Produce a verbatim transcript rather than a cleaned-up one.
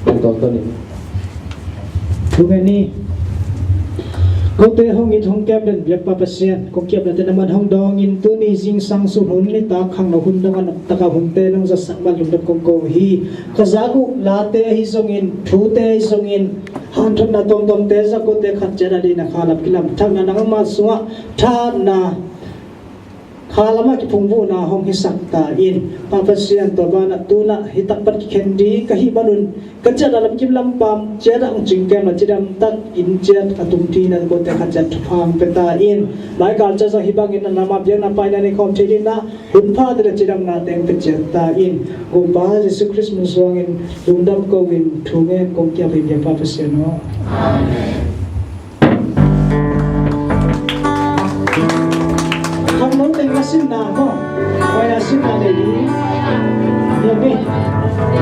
Bang tawh tawh ni. Thu ngen ni. Kote hong it hong kem den biakpa Pasian, kong kiamna te na man hong dawngin tuni zingsang sun hun nitak khangno hun dong a noptaka hunte nong zasak man lungdam kong ko hi. Ka zak uh late ahi zongin, thute ahi zongin, hanthotna tongtongte zak kote khat ciat a dina khalam kilam thakna nangmah sungah thahatna khalamah kiphungvuhna hong hisak ta in. Pa Pasian, tua banah tunah hi tak pan kikhen ding ka hih banun ka ciat a lamkim lampam ciat a hong cingkem a cidam tak in ciat a tumthina kote khat ciat thupha hong pia ta in. Laikal ciat zong hih bangin a lamah biakna paina nei khawm thei dingin ah hun pha te le cidamna teng pia ciat ta in. Gumpa Jesu Khrist min suangin lungdam ko in thu ngen kong kiap hi, biakpa Pasian aw. Amen. Khangno teng a sinna maw? Koi a sinna nei ding. Amen.